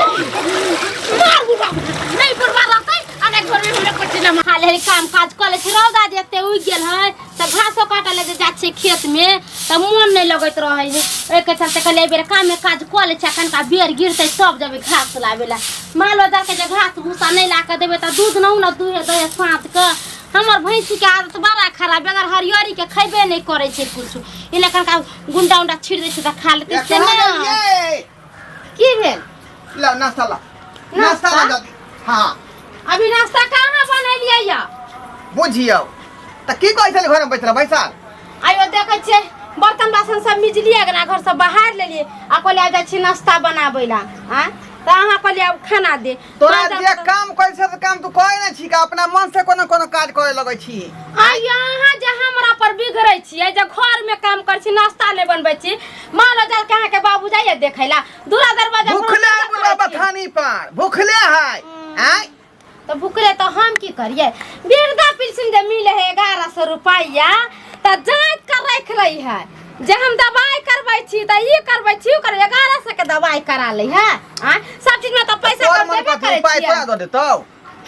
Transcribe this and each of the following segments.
मार बुढ़वा नहीं बुढ़वा रहतै आ नहीं घर में हमरा कुछ ना हाल है। काम काज कऽ लै छी। रौदा जे एते उगि गेल है तऽ घासो काटऽ लए जे जाइ छियै खेत में तऽ मोन नहि लगैत रहै है। ओहिके चलते कहलियै एहि बेर कामे काज कऽ लै छी आ कनिका बेर गिरतै तब जेबै घास लाबै लए। मालो जाल के जे घास भूसा नहि ला कऽ देबै तऽ दूध नहि ने दुहे दै है साँझके। हमर भैंसीके आदत बड़ा खराब, बगैर हरियरी के खैबे नहि करै छै कुछ। ई लए कनिका गुंडा उंडा छीट दै छै तऽ खा लेतै से कहाँ नहि। गेलियै? की भेल? ला नाश्ता ला, नाश्ता ला जल्दी। हाँ, अभी नाश्ता कहाँ बनेलियै या? बुझियौ तऽ की कहै छलै घरमे बैसल बैसल। आइयो देखै छियै बर्तन बासन सब मिजलियै, अगना घर सब बहार लेलियै आ कहलियै आब जाइ छी नाश्ता बनाबै ला। आँय, तऽ अहाँ कहलियै आब खाना दे। तोरा माँ जे काम करै छै तऽ काम तू करै नहि छी, अपना मन से कोनो कोनो काज करे लगै छी। आइयो अहाँ जे हमरा पर बिगड़ै छियै जे घरमे काम करै छी, नाश्ता नहि बनबै छी, मालो जाल के अहाँके बाबू जाइए देखै ला दूरा दरवाजा पर? भूखले हम है बुढ़वा करै छियै। बथानी पर भूखले है। आँय, तऽ भुखले तऽ हम की करियै? वृद्धा पेंशन जे मिले है 1100 रुपैआ तऽ जाँच कर राखि लै है जे हम दवाइ करबै छी तऽ ई करबै छी उ करबै, 1100 के दवाइ करा लै है। आँय, सब चीज में तऽ पैसा तोर कम मन देबे कथी करै उपाय छियै। तोरा दऽ देतौ?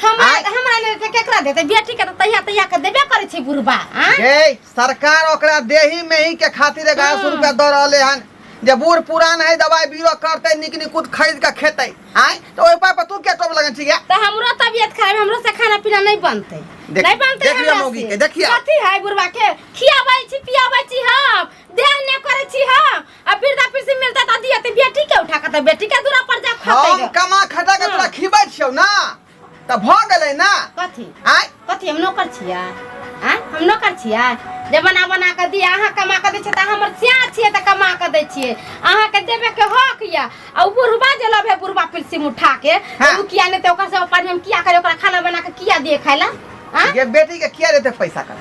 हमरा आँय? हमरा नहि देतै, केकरा देतै? बेटी के तऽ तहिया तहिया के देबे करै छै बुढ़बा। आँय, गे, सरकार ओकरा देही मेही के खातिर 1100 रुपया दऽ रहले हन जे बूढ़ पुरान है, दवाई बीरो करतै, नीक निकुत खरीद के खेतै। आँय, तऽ ओहि पाइ पर तू के टोप लगन छी गे? तऽ हमरो तबियत खराब, हमरो से खाना पीना नहीं बनतै। नहीं बनतै देखियौ हमरा मौगी से। के, देखियौ। कथी है बुढ़वा के खियाबै छी पियाबै छी हम, ध्यान नहीं करै छी हम, आ वृद्धा पेंशन मिलतै तऽ दियतै बेटी के उठा के तऽ बेटी के दूरा पर जा खतै। हम कमा खटा के तोरा खिबै छियौ ना तऽ भऽ गेलै ना। कथी? आँय, कथी हम नौकर छियै? आँय, हम नौकर छियै जे बना बना कऽ दिअ? अहाँ कमा कऽ दै छियै तऽ हमर स्याह छियै तऽ कमा कऽ दै छियै, अहाँके देबे के हक यऽ। आ उ बुढ़बा जे लबे बुढ़बा पिलसिम उठा के हाँ। उ किया नहि तऽ ओकरा से पानि हम किया करे? ओकरा खाना बना के किया दिए खाय ला? आँय, ये बेटी के किया देतै पैसा? कर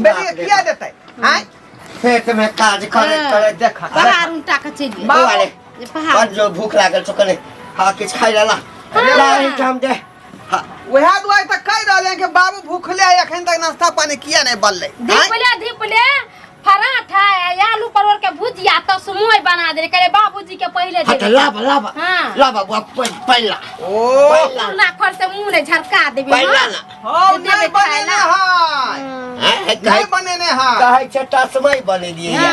बेटी के किया देतै? आँय, खेत में काज करे करे देख पहाड़ उल्टा के चलि गेल। बाबू। बौआ रे, जे पहाड़ बड़ जोर भूख लागल छौ, कने हाँ किछु खाइ ला ला। हाँ। ला एहिठाम दे। हाँ। वएह दुआरे तऽ कहि रहले हैं कि बाबू भूखले है, एखन तक नाश्ता पानी किया नहीं बनलै? आँय? धीपले धीपले पराठा आ आलू परोड़ के भुजिया तऽ सुमोय बना दे करे बाबूजी के पहिले हाँ तऽ देबै। लाबा लाबा। हाँ। लाबा बुआ, पहिला ओ पहिला। ना खर से मुंह ने झरका देबे। पहिला ना। हम जे नहीं देबै खाय बनेने ला। है, हैं, नहीं बनेने है। कहै छै तस्मै बनेलियै या।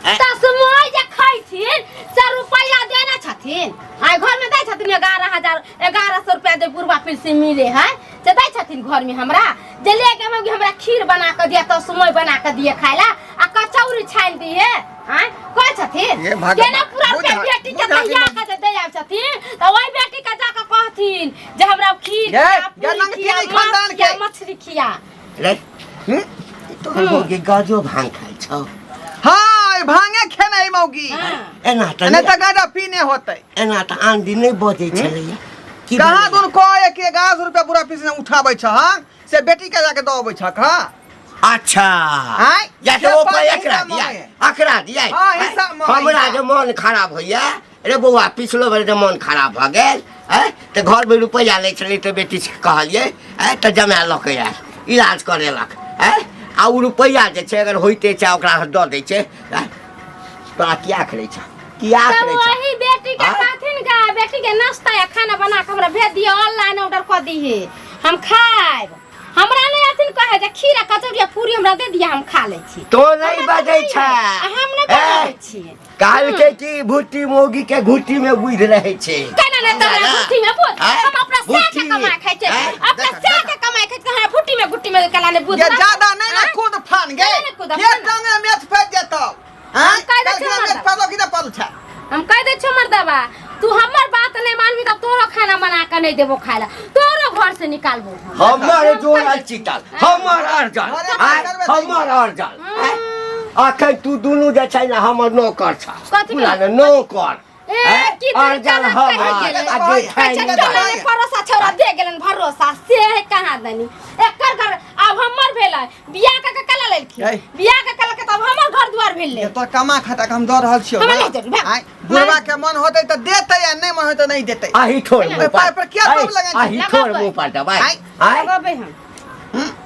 हाँ। तस्मय जे खैथिन से रुपैआ देने छथिन? आइ घर में दै छथिन 11,000 1100 रुपया जे बुढ़वा पेंशन मिले है से दै छथिन घर में हमरा? जे ले के मौगी हमरा खीर बना के दिया, तस्मय बना के दिए खाय ला आ कचौड़ी छानि दिए। आँय, कहै छथिन हे भगवान, केना पूरा रुपया बुझा- बेटी के बुझा तहिया के जे दै आबै छथिन तऽ ओहि बेटी के जाके कहथिन जे हमरा खीर गे, खिया, गे, पूरी नंगटी खिया, नहीं माछ खानदान खिया, के। मछली खिया। रे, हम्म? तोहर मौगी गाजो भांग खाइ छौ? हाँ, ई भांगे खेने ई मौगी। हाँ। एना तऽ नहीं तऽ गांजा पीने होतै। एना तऽ आन दिन नहि बजै छलैया की कहाँ भेलैया? दुन कहे कि 1100 रुपया पूरा पीस उठाबै छ हन से बेटी के जाके दऽ अबै छक। हाँ, अच्छा। आँय? या से तऽ ओ पाइ पाइ एकरा हिसाब दिया, मांगे। एकरा दिया। हाँ, हिसाब मांगे, हमरा हिसाब। जे मन खराब होइया रे बौआ, पिछलो बेर जे मन खराब भऽ गेल आँय तऽ घरमे रुपैआ लै छलै तऽ बेटी से कहलियै आँय तऽ जमा लऽ कऽ आयल, इलाज करेलक आँय। आ ओ रुपैआ जे छै अगर होइते छै ओकरा दऽ दै छै आँय। तोरा किया करै छ, किया तब करै छ? वही बेटी के आँय? कहथिन गा बेटी के नाश्ता या खाना बना के हमरा भेज दिअ, ऑनलाइन ऑर्डर कऽ दिहे, हम खायब। हमरा नहीं अथिन कहे जे खीर आ कचौड़ी आ पूरी हमरा दे दिअ, हम खा लै छी। तो नहीं हमरा तऽ बजै नहि छै। है। आ हम नहीं ए, बजै छियै। कहलकै कि भुट्टी मौगी के घुट्टी में बुझ रहे छै। केना नहीं तोरा ना। घुट्टी में बुझ? आँय? हम अपना सै के भुट्टी। कमाय खाइ छियै। आँय? अपना सै के कमाय खाइ छियै, हमरा भुट्टी में घुट्टी में केना नहीं बुझ? ये ज्यादा नहीं ना कूद फान गे। केना नहीं कूद ये फान? टांगे मेथ फेंक देतौ। आँय? कहि दै छियौ काल्हि मर्दा। मेथ पड़लो कि नहि पड़ल छै? हम कहि दै छियौ मर्दबा, तू हमर बात नहीं मानबी तऽ तोरो खाना बना के नहीं देबो खाय ला, तोरो घर से निकालबो हम। हमर जोड़ल चितल, हमर अर्जल घरे आँय, करबै तऽ हमर अर्जल आँय। अखन तू दुनू जे छै ने हमर नौकर छ। कथी? बुझल ने नौकर। ए, आँय? की तू अर्जल गलत हमर कहि गेलै। आ जेठानी अच्छा, बा। टोला में भरोसा छौड़ा दे गेलन भरोसा से है कहाँ दनी एकर घर आब हमर भेलै। बियाह के कला लेलखिन। ए। बियाह के कला के तब हमर घर दुआर भेलै। ये तोर कमा खटा के हम दऽ रहल छियौ हमरा ना। नहि जरूरी, भाग। आँय, बुढ़वा के मन होतै तऽ देतै आ नहि मन होतै नहि देतै। आही ठोर मुँह ओहि पाइ पर पर किया आही- टोप लगै छी? आही ठोर लगबै। मुँह पर दबाइ। आँय? आँय? लगबै हम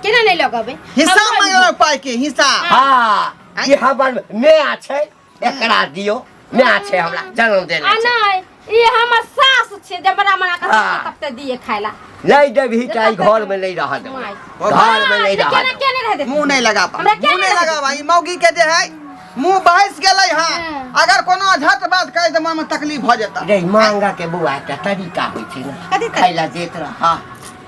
केना नहीं लगबै? हिसाब हमरो मांगल पाइ के हिसाब। हाँ, ई हमर मेया छै, एकरा दियौ। माय छै हमरा जन्म देने आ छै नहि ई हमर सास छै जे बना बना के हाँ। तब तक दिए खाय ला नहीं देबही तऽ एहि घरमे नहीं रहऽ देबौ घरमे नहीं रहऽ केना देबौ केने रह दे मुंह नहीं लगा पा हमरा क्या मुंह नहीं नहीं लगा भाई मौगी के जे है मुंह बहस गेलै हँ हाँ। अगर कोनो अझत बात कहे तऽ मन में तकलीफ भऽ जेता रे मांगा के बौआ एकटा तरीका होइ छै ने कथी तरीका? खाय ला देत रह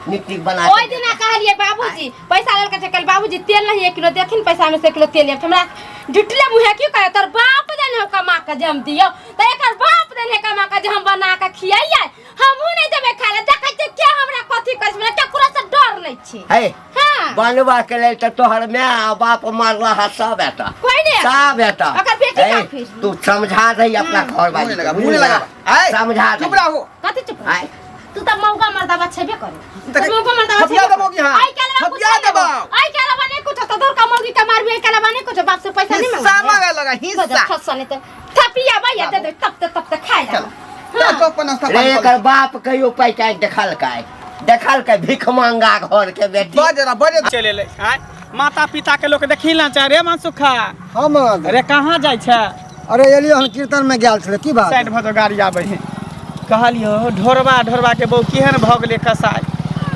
नीक नीक बना ओहि दिना कहलिए बाबूजी पैसा लेलके छै कल बाबूजी तेल नहीं एक किलो देथिन पैसा में से एक किलो तेल लेब हमरा झुटले मुँहे क्यों कहे तोर बाप देने हो कमा के जे हम दियौ तऽ एकर बाप देने कमा के जे हम बना के खियाइए हमहूँ नहीं देबै खाय लए देखै छियै के हमरा कथी कहै छै हमरा केकरो से डर नहीं छै हे हाँ बनवा के लेल तऽ तोहर माय आ बाप मारला हा सब एतऽ कोई नहीं सब एतऽ ओकर बेटी हे, काफी। तू समझा दही अपना घर मुँह वाली नहीं लगा मुँह नहीं लगा आय समझा चुप दही रहो कथी चुप आय तू तऽ मौगा मर्दाबा छेबे करे तऽ तू मौगा मर्दाबा थपिया छेबे देबौ कि हाँ? आई के अलावा कुछ थपिया नहीं देबौ। आई के अलावा नहीं कुछ तो दूर का मौगी के मारबी आई के अलावा नहीं कुछ बाप से पैसा नहीं हिस्सा मांगे मांगे लगा हिस्सा खस्सा नहीं तो थपिया भैया दे दे तब तक तब तक खाए चलो चल तो अपन नाश्ता रे पानी एकर बाप कहियो पैसा देखलकै देखलकै भीख मांगा घर के बेटी बज रहा बज चलि एलै आँय माता पिता के लोक देखी ना चाहे रे मनसुखा हम अरे कहाँ जाइ छै अरे एलियो हन कीर्तन में गेल छलै की बात साइड भऽ जो गाड़ी आबै है कहलियो ढोरबा ढोरबा के बहू केहन भऽ गेलै कसाई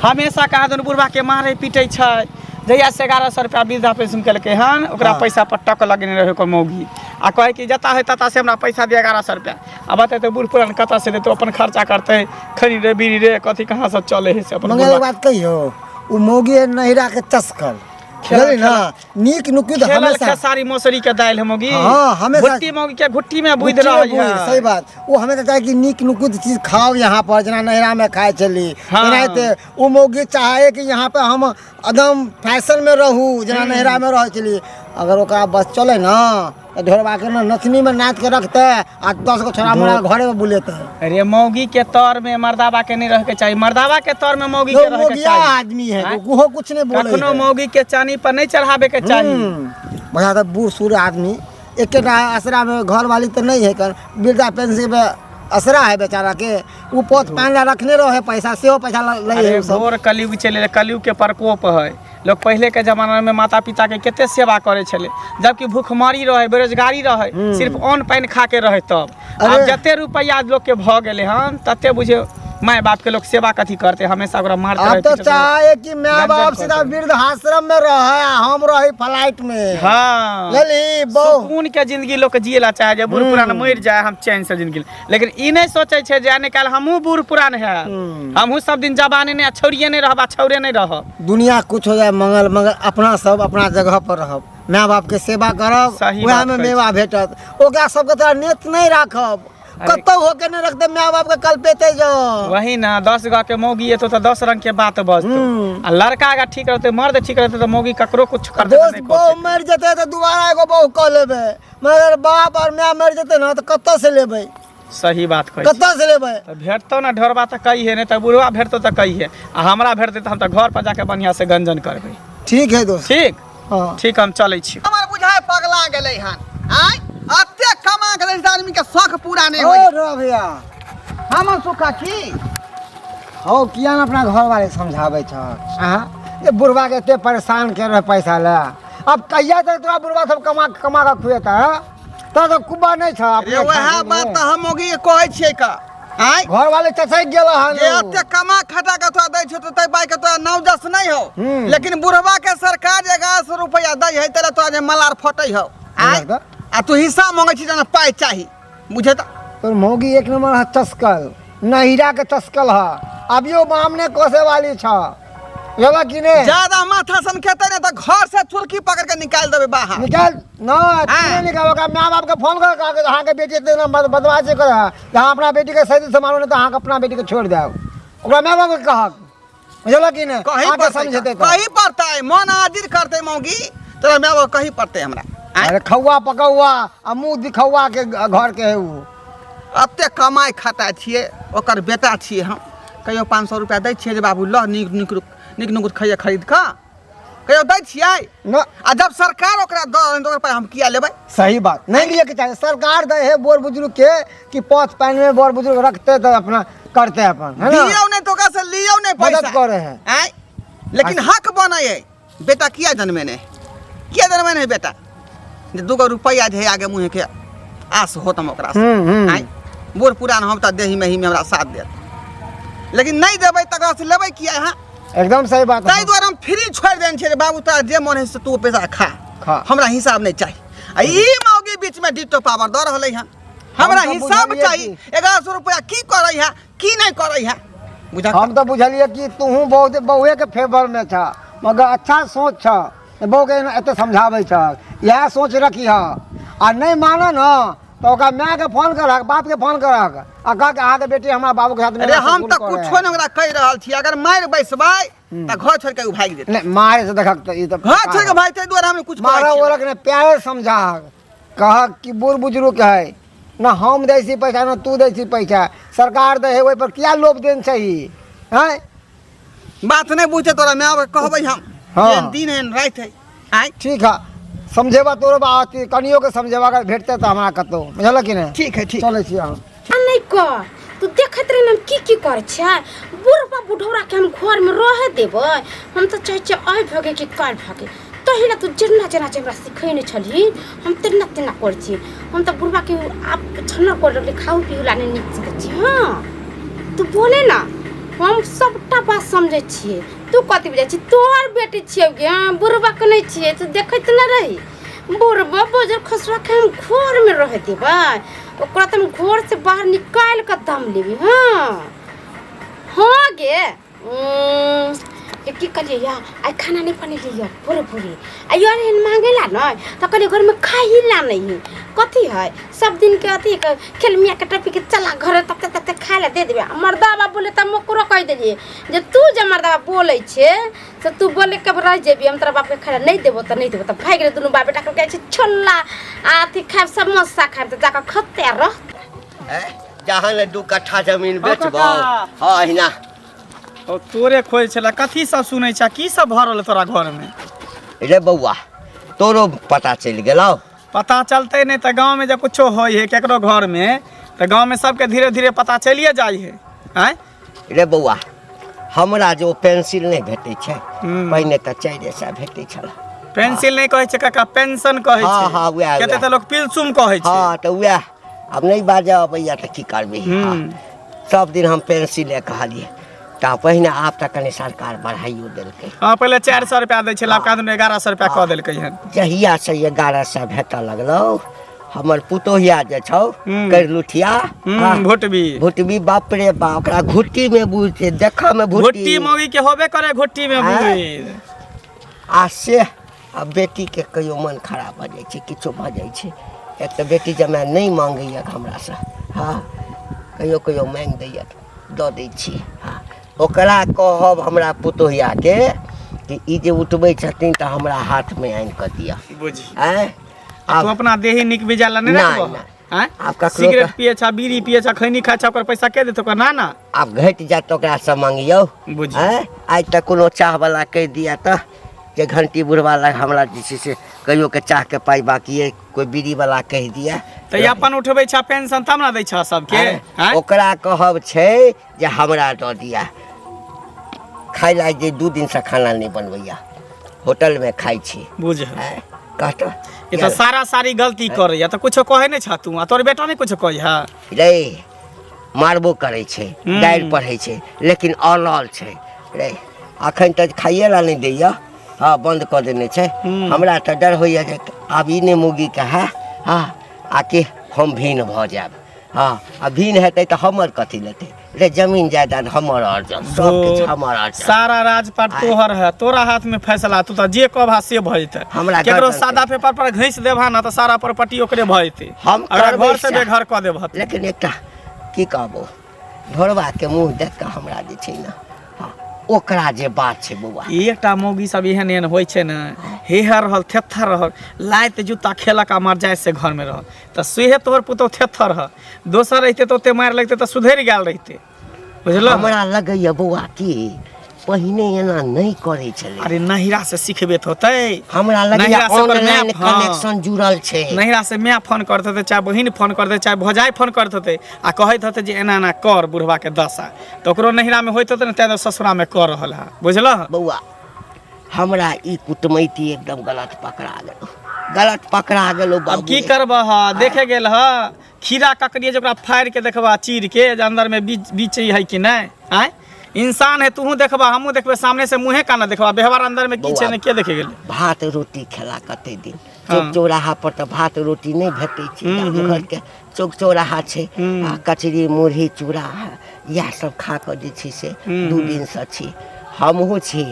हमेशा कहाँ दुनू बुढ़बा के मारै पीटै छै जहिया से 1100 रुपया वृद्धा पेंशन केलकै हन ओकरा हाँ। पैसा पर टक लगेने रहै ओकर मौगी आ कहै कि जता है तता से हमरा पैसा दिअ 1100 रुपया आ बतेतै बूढ़ पुरान कतऽ से देतै अपन खर्चा करतै खैनी रे बीड़ी रे कथी कहाँ सब चलै है से अपन मगर एक बुढ़बा बात कहियो उ मौगी है नहिरा के चस्कल खेलल- बुझली ना नीक नुकी तऽ खेलल हमेशा खेसारी मौसरी के दालि है मौगी हाँ, हमेशा- घुट्टी मौगी के घुट्टी में बुझि बुझि रहल है सही बात ओ हमेशा चाहे कि नीक नुकुत चीज खाओ यहाँ पर जेना नहिरा में खाए छली हाँ। तेनाहिते ओ मौगी चाहे कि यहाँ पे हम एकदम फैशन में रहू जेना नहिरा में रहै छली अगर ओकरा बस चले ना तऽ ढोरबा के ना नथनी में नाच के रखते आ 10 गो छोरा मोरा घरे में बुलेते अरे मौगी के तर में मर्दाबा के नहीं रहे के चाहिए मर्दाबा के तर में मौगी के रहे के मौगिया चाहिए आदमी है आँय? ओहो कुछ नहीं बोले कखनो मौगी के चानी पर नहीं चढ़ावे के चाहिए बढ़िया तऽ बूढ़ सूढ़ आदमी एकेटा असरा में घर वाली तऽ नहीं है कर वृद्धा पेंशन पे असरा है बेचारा के उ पोत पानि ला रखने रहे पैसा सेहो पैसा लै अरे है उ सब घोर कलयुग चलि एलै कलयुग के प्रकोप है लोग पहले के जमाना में माता पिता के कते सेवा करे छलै जबकि भूखमरी रहे बेरोजगारी रहे सिर्फ अन्न पानि खा के रहे तब आब अरे। जते रुपैआ लोग के भऽ गेलै हन तते बुझे माय बाप के लोग सेवा कथी करते हमेशा ओकरा मारते अब रहे तो पीटते रहे। चाहे कि माय गंजन बाप करते सीधा रहे। वृद्धाश्रम में रहे आ हम रही फ्लाइट में हाँ लली बहु सुकून के जिंदगी लोग के जिए ला चाहे जे बूढ़ पुरान मरि जाए हम चैन से जिंदगी लेकिन ई नहीं सोचे छै जे आने काल हमहूँ बूढ़ पुरान है हमहूँ सब दिन जवाने नहीं आ छौड़िए नहीं रहब आ छौड़े नहीं रहब दुनिया कुछ हो जाए मंगल मगर अपना सब अपना जगह पर रहब माय बाप के सेवा करब सही वएह बात में कहै मेवा भेटत ओकरा सबके तोरा नेत नहीं राखब कतौ होके नहीं रखते माय बाप के कल्पेते जो वही ना 10 गो के मौगी एतो तऽ 10 रंग के बात बजतो आ लड़का अगर ठीक रहते मर्द ठीक रहते तऽ मौगी ककरो कुछ करते तऽ दोस्त नहि बहु कहतै। मरि जेतै तऽ दोबारा एगो बहु कऽ लेबै मगर बाप और माय मरि जेतै ने तऽ कतऽ से लेबै सही बात कहै छी। कतऽ से लेबै तऽ भेटतौ ने ढोरबा तऽ कहिहे नहि तऽ बुढ़वा भेटतौ तऽ कहिहे आ हमरा भेटतै तऽ हम तऽ घर पर जाके बढ़िआँ से गंजन करबै ठीक है दोस्त ठीक हाँ ठीक हम चलै छी हमर बुझाय पगला गेलै हन आय अते कमा के दै छै आदमी के शौक पूरा नहि ओ होय रो भैया हम सुखा की हौ किया ने अपना घर वाले समझाबै छ अहाँ ये बुढ़वा के एते परेशान के रहे पैसा ले अब कहिया तक तोरा बुढ़वा सब कमा कमा के खुएता है तोरा तो कुब्बा नहीं छ रे अपने वएह खाए के बात लिए। तऽ हम ओगी के कहै छियै का आय घर वाले चसक गेल हन जे एते कमा खटा के तोरा दै छौ तऽ तै पाइ के तोरा नौ दस नहि हौ हम्म। लेकिन बुढ़वा के सरकार जे 1100 रुपया दै है तैला तोरा जे मलार फटै हौ आय बुझल आ तू हिस्सा मंगै छी जेना पाइ चाही बुझे तऽ तोर मौगी एक नंबर है चस्कल नहिरा के चस्कल है अभियो मामने कोसे वाली छ बुझल कि ने ज्यादा माथा सन खेतै ने तऽ घर से चुरकी पकड़ के निकालि देबै बाहर निकाल न हाँ। नहीं निकाल ओकरा माय बाप के फोन कर कहा कि अहाँके बेटी एते ना बदमाशी करे है जे अहाँ अपना बेटी के सही से मारू नहीं तऽ अहाँके अपना बेटी के छोड़ि देब ओकरा माय बाप के कहक बुझल कि ने कही अहाँके पड़तै समझेतै तऽ। कही पड़तै मन आदिर करतै मौगी तोरा माय बाप कही पड़तै हमरा आँय? अरे खौआ पकौआ आ मुँह दिखौआ के घर के है उ एते कमाइ खटाइ छियै ओकर बेटा छियै हम कहियो 500 रुपया दै छियै जे बाबू लऽ नीक नीक नीक नुकुत खइए खरीद कऽ कहियो दै छियै न आ जब सरकार ओकरा दऽ रहल तऽ ओकर पाइ हम किया लेबै सही बात नहीं लिए के चाही सरकार दै है बोर बुजुर्ग के कि पौथ पानि में बोर बुजुर्ग रखते तऽ अपना करते अपन है ना दियौ नहि तऽ ओकरा से लियौ नहि पैसा मदद करे है। आँय लेकिन हक बनै है बेटा किया जन्मेने है? किया जन्मेने है बेटा जे दूगो रुपैआ जे है आगे मुँहे के आस होत हम ओकरा से। हम्म, हम्म। आँय, बूढ़ पुरान हम तऽ देही मेही में हमरा साथ देत, लेकिन नहीं देबै तकरा से लेबै किया अहाँ? एकदम सही बात। ताहि दुआरे हम फ्री छोड़ि देने छियै, रे बाबू तोरा जे मन है से तू पैसा खा, खा। हमरा हिसाब नहीं चाही। आ ई मौगी बीच में डिटो पावर दऽ रहलै हन, हमरा हम तऽ हिसाब बुझलियै चाही 1100 रुपया की करै है की नहीं करै है, बुझा? हम तऽ बुझलियै कि तूहू बहुत बहुए के फेवर में छ, मगर अच्छा सोच छ, बहू के एते समझाबै छ, इएह सोच रखी ह। आ नहीं मानो न तऽ ओकरा माय के फोन करहक, बाप के फोन करहक आ कह के अहाँके बेटी हमरा बाबू के साथ अरे हम तऽ कुछो नहि ओकरा कहि रहल छी, अगर मारि बैसबै तऽ घर छोड़ि के ओ भागि जेतै। नहीं मारे से देखक तऽ ई तऽ घर छोड़ि के भागतै, दुआरे हम कुछ मारा ओरक ने, प्यारे समझाहक, कहक कि बूढ़ बुजुर्ग है न, हम दै छी पैसा न तू दै छी पैसा, सरकार दै है, ओहि पर किया लोभ देन चाही हैं? बात नहीं बुझते तोरा माय कहबै हम। हाँ। एहन दिन एहन राति है आँय। ठीक है, समझेबा तोरो बा अथी कनियो के समझेबा अगर भेटतै तऽ हमरा कतौ, बुझलक कि नहि? ठीक है, ठीक। चलै छी हम। आ नहीं कर, तू देखैत रही हम की की करै छै। बुढ़बा बुढ़ौरा के हम घर में रहे देबै? हम तऽ चाहै छियै आइ भगे कि काल्हि भगे। तहिना तू जेना जेना जे हमरा सिखेने छलही, हम तेना तेना करै छी। हम तऽ बुढ़बा के आब छन्नर कर रहली, खाऊ पीऊ ला नहि नीक सकै छी। हाँ तू बोले ना, हम सबटा बात समझै छियै। तू कथी बुझै छी? तोहर बेटी छियौ गे, हाँ, बुढ़बा के नहि छियै। तू देखैत नहि रही बुढ़बा बजर खसुआ के हम घर में रहे देबै? ओकरा तऽ हम घर से बाहर निकालि कऽ दम लेबै। हाँ हाँ गे, ये की कहलियै या आइ खाना नहि बनेलियै भोरे भोरे, आ यार एहन मांगेला नहि तऽ कहलियै घरमे खाही ला नहि है। कथी है सब दिन के अथी खेल मियाँ के टपी के चला घर तते तते खाय ला दे देबै। आ मर्दाबा बोले तऽ हम ओकरो कहि देलियै जे तू जे मर्दाबा बोलै छे से तू बोले के रहि जेबी, हम तोरा बापके खाय ला नहि देबो तऽ नहि देबो। तऽ भागि गेलै दुनू बाप बेटा के कहै छै छोला आ अथी खायब, समोसा खायब तऽ जाकऽ खत्ते रह। जहाँ ने 2 कट्ठा जमीन हँ, बेचबौ। काका। हाँ अहिना। ओ तोरे खोज छला, कथी सब सुनै छ, की सब भऽ रहल तोरा घर में? रे बौआ, तोरो पता चलि गेलौ? पता चलते नहीं तऽ गाँव में जब कुछो होइ है केकरो घर में तऽ गाँव में सबके धीरे धीरे पता चलिए जाइ है। आँय रे बौआ, हमरा जो पेंसिल नहि भेटै छै, हम्म। पहिने तऽ 400 भेटै छल। पेंसिल नहि कहै छै काका, पेंशन कहै छै। हाँ, हाँ, उएह, कते उएह। तऽ लोक पिलसुम कहै छै। हँ तऽ उएह, आब नहि बाजऽ अबैया तऽ की करबै। हम्म। हाँ, सब दिन हम पेंसिले कहलियै तऽ पहिने, आब तऽ कनि सरकार बढ़ाइयो देलकै। हाँ, पहिले 400 रुपया दै छलै, आब कादन 1100 रुपया कऽ देलकै हन। जहिया से 1100 भेटऽ लगलौ, हमर पुतोहिया जे छौ हम्म। करलुठिया, हाँ, भुटबी। भुटबी, बाप रे बाप, ओकरा घुट्टी में बुझते देखऽ में भुट्टी भुट्टी मौगी के होबे करे घुट्टी में आँय? बुझ। आ से आ बेटी के कहियो मन खराब भऽ जाइ छै, किछो भऽ जाइ छै। एक तऽ बेटी जमाए नहि मांगैया हमरासँ, हँ कहियो कहियो मांगि दैया दऽ दै छी। हँ ओकरा कहब हमरा पुतोहियाके कि ई जे उठबै छथिन तऽ हमरा हाथमे आनि कऽ दिअ। बुझी आँय तू आब अपना देही निक बेजा ला नहीं नहि, रखबह? नहि। आँय? आब ककरो सिगरेट पिए छा, बीड़ी पिए छा, खैनी खाए छा, ओकर पैसा के देत ओकर नाना? आब घटि जायत तऽ ओकरासँ मांगियौ। बुझी। आँय आइ तक कोनो चाहवला कहि दिअ तऽ जे घंटी बुढ़वा लग हमरा जे छै से कहियो के चाहके पाइ बाकी अइ, कोइ बीड़ीवला कहि दिअ तऽ ई अपन उठबै छा पेंशन तब ने दै छा सबके? आँय? आँय? ओकरा कहब छै जे हमरा दऽ दिअ खाय ला, जे 2 दिनसँ खाना नहि बनबैया, होटलमे खाइ छी। बुझ। आँय कहतऽ ई तऽ सारा सारी गलती करैया तऽ कुछो कहै नहि छा तू, आ तोर बेटा नहि कुछो कहै है? रे मारबो करै छै, हम्म। गारि पढ़ै छै, लेकिन अलल छै रे। अखन तऽ खाइए ला नहि दैया, हँ बन्द कऽ देने छै। हम्म। हमरा तऽ डर होइया जे आब ई नहि मौगी के है, हँ आकि हम भिन्न भऽ जायब। हँ आ भिन्न हेतै तऽ हमर कथी लेतै रे? जमीन जायदाद हमर अर्जन, सब किछु हमर अर्जन, सारा राजपाट तोहर है, तोरा हाथ में फैसला, तू तऽ जे कहबा से भऽ जेतै। हमरा केकरो गर्दन सादा पेपर पर घैस देबहा ना तऽ सारा प्रॉपर्टी ओकरे भऽ जेतै। हम अगर करबै घर से सएह। बेघर कऽ देबह तू। लेकिन एकटा की कहबो, ढोरबाके मुँह देख कऽ हमरा जे छै ने, हँ ओकरा जे बात छै बौआ, एकटा मौगी सब एहन एहन होइ छै ने, हेहर रहल, थेथर रहल, लाइत जूता खेलक आ मर जाय से घर में रहल, तऽ सेहे तोहर पुतोह थेथर ह, दोसर रहिते तऽ ओते मारि लगते तऽ सुधरि गेल रहिते, बुझलह? हमरा लगैया बौआ कि पहिने एना नहि करै छलै। अरे नहिरा से सिखबे तऽ होतै। हमरा लगैया नहिरा से ओकर ऑनलाइन माय, हाँ। कनेक्शन जुड़ल छै। नहिरा से माय फोन करत होतै, चाहे बहिन फोन करतै, चाहे भौजाइ फोन करत होतै आ कहैत होतै जे एना एना कर बुढ़वा के दशा, तऽ ओकरो नहिरा में होइत होतै ने, तें ससुरा में कऽ रहल है, बुझलह? बौआ हमरा ई कुटमैती एकदम गलत पकड़ा गेल। गलत पकड़ा गेलो अब बाबू की करबह देखे गेल ह खीरा ककड़ी जे ओकरा फाड़ि के देखबा चीर के जे अंदर में बीच बीच है कि नहीं आय इंसान है तूहू देखबा हमहूँ देखबे सामने से मुँहे काना देखबा व्यवहार अंदर में की छै बौआ। ने के देखे गेलै भात रोटी खेला कते दिन हाँ। चौक चौराहा पर तऽ भात रोटी नहि भेटै छै गाम घरके चौक चौराहा छै आ कचरी मुरही चूड़ा इएह सब खा कऽ जे छै से 2 दिनसँ छी हमहूँ छी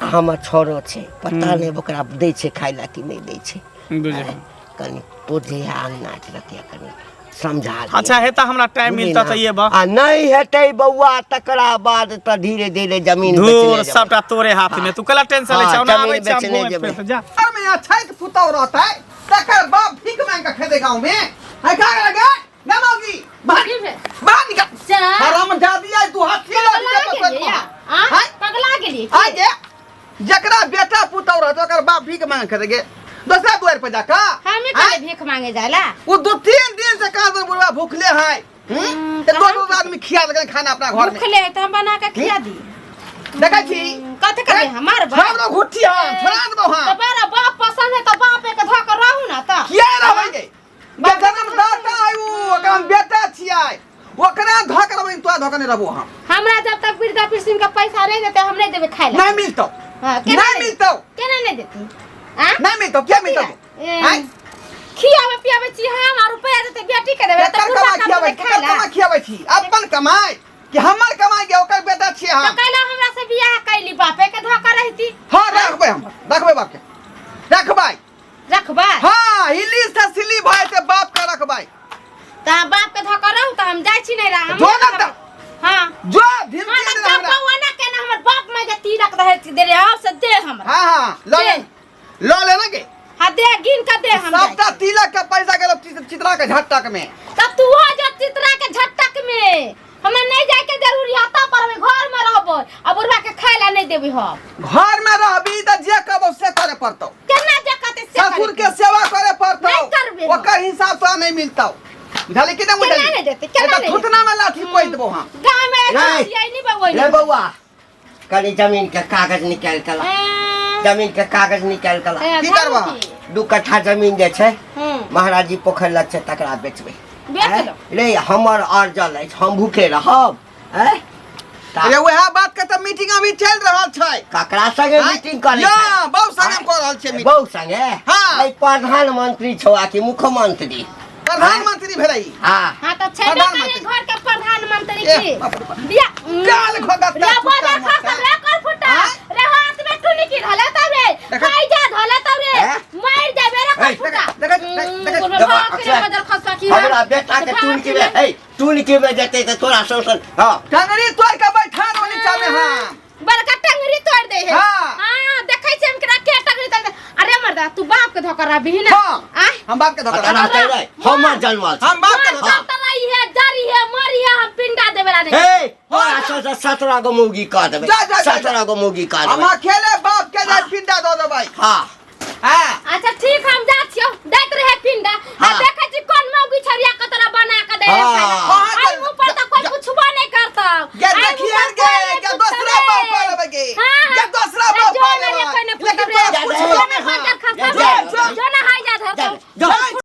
आ हमर छौड़ो छै पता नहि ओकरा दै छै खाय लए कि नहि दै छै बुझलियै कनि तोर जहिया अङ्गना रतिया कनि समझा दिअ। अच्छा हेता हमरा टाइम बुझली मिलता ना? तऽ ये बा आ नहि हेतै बौआ तकरा बाद तऽ धीरे धीरे जमीन धूर बेचने जेबै। सबटा तोरे हाथ में तू कला टेंशन ले हाँ, छै ओना जमीन आबै छै हम बेचने घूमे जेबै। फिरे जा घर में अछैत पुतौ रहतै तकर बाप भीख मांग के खेतै गाँव में है का लगे ना मौगी बाहर की भेल? बाहर निकल जा। हराम जादी आई तू हाथी लग पगला गेलियै या? आँ? पगला गेलियै की? आगे जकरा बेटा पुतौ रहतै ओकर बाप भीख मांग के खेतै गे दोसरा दुआर पर जाकर हमे कहले भीख मांगे जाला वो 2-3 दिन से कहाँ से बुढ़वा भूखले है तो दो दो आदमी खिया देलकै खाना अपना घर में भूखले है तो हम बना के खिया दी देखै छी कथी करबै हमार बाप सब लोग घुट्ठी हम छोड़ा देबो तो हम बड़ा बाप पसंद है तो बाप एक धो के रहू ना तो किया रहबै गे जे जन्मदाता है उ ओकरा हम बेटा छियै ओकरा धऽ के रहबै तोरा धऽ के नहि रहबो हम हमरा जब तक वृद्धा पेंशन का पैसा नहीं देते हम नहीं देबे खाए ला नहीं मिलतौ हाँ, केना नहीं मिलतौ केना नहीं देती आँ? नहीं मिलतौ क्या मिलतौ ए, आँय? खियावे पियावे छी हम और रुपया देते बेटी के देबे केकर तो बुढ़वा कमाई खियाबै कमाई केकर खाए ला कमाई खियाबै छी अपन कमाई कि हमर कमाई के ओकर बेटा छियै तो हम कैला हमरा से बियाह कैली बापे के धोखा रहती हाँ रखबै हम रखबै बाप के रखबै रखबा हाँ हिली से सिली भए से बाप के रखबै त हम बाप के धोखा रहू त हम जाइ छी नहीं रहा हम जो ना त- हां जो धीरे हां धीरे त हमरा बौआ ना के ना हमर बाप में जे तिलक रहे दे रे आओ से दे हमरा हाँ हाँ ल ले ल ले ना के हां दे गिन के दे हम जाइ सबटा तिलक के पैसा गेलो चितरा के झटक में तब तू हो जा चित्रा के झटक में हमरा नहीं जाए के जरूरी हता पर हमें घर में रहबो आ बुढ़वा के खाए ला नहीं देबी हम घर में रहबी त जे कहबो से करे पड़तौ केना जे कहते से ससुर के सेवा करे पड़तौ नहीं करबे हम। ओकर हिसाब तोरा नहीं मिलतौ बुझाली कि नहीं केना बुझाली नहीं देते, केना नहीं नहीं थुथना में लाठी पोइ देबो हम गांव में नहीं। आई नहीं बगोई रे बौआ कनि जमीन के कागज निकालि के ला जमीन के कागज निकालि के ला की करबह? 2 कट्ठा जमीन जे छै महाराज जी पोखरि लग छै तकरा बेचबै बेच आँय? लो। रे हमर अर्जल अछि हम भूखे रहब आँय? ता- अरे वएह बात के तऽ मीटिंग अभी चलि रहल छै ककरा संगे आँय? मीटिंग करै ना छै? बहु संगे हम कऽ रहल छियै मीटिंग बहु संगे हाँ। अइ प्रधानमंत्री छौ आ कि मुख्यमंत्री प्रधानमंत्री भेलै ई। हाँ हाँ तो छेबे प्रधानमंत्री। करे घर के प्रधानमंत्री ए, की बाप रे बाप। बिया गाल खोदत रे फुटका बोला मरता। खा रे कर फुटा हाँ? रे हाथ में टुनी की धले तब रे देखा। खाई जा धले तब रे हैं? मर जाबे रे कर ए, फुटा देखा, देखा, देखा, बोलबे देखा, भाग के अच्छा। बदल खसवा की हमरा बेटा के टून के हे टून के में जेतै तऽ तोरा सौसन हाँ टंगरी तोड़ के बैठा दो नीचा में हम बड़का टंगरी तोड़ दे है हाँ। हां देखै छै हम केना के टंगरी तोड़ दे अरे मर्दा तू बाप के धोखा रहबी ना हाँ। आ हम बाप के धोखा पता रहब। रहतै रे हमर जनमल छै। हम बाप के धोखा हाँ। तराई है जरी है मरी है हम पिंडा देवे ला नहीं हे तोरा सौसन 17 गो मौगी कऽ देबै जा, जा, जा, जा। 17 गो मौगी कऽ हम देबै अकेले बाप के जाय पिंडा दऽ देबै हाँ हाँ अच्छा ठीक हम जा छियो दैत रहे पिंडा आ हाँ। देखै छी कोन मौगी छरिया कतरा बना के दे हाँ। हाँ। हाँ, आई मुंह पर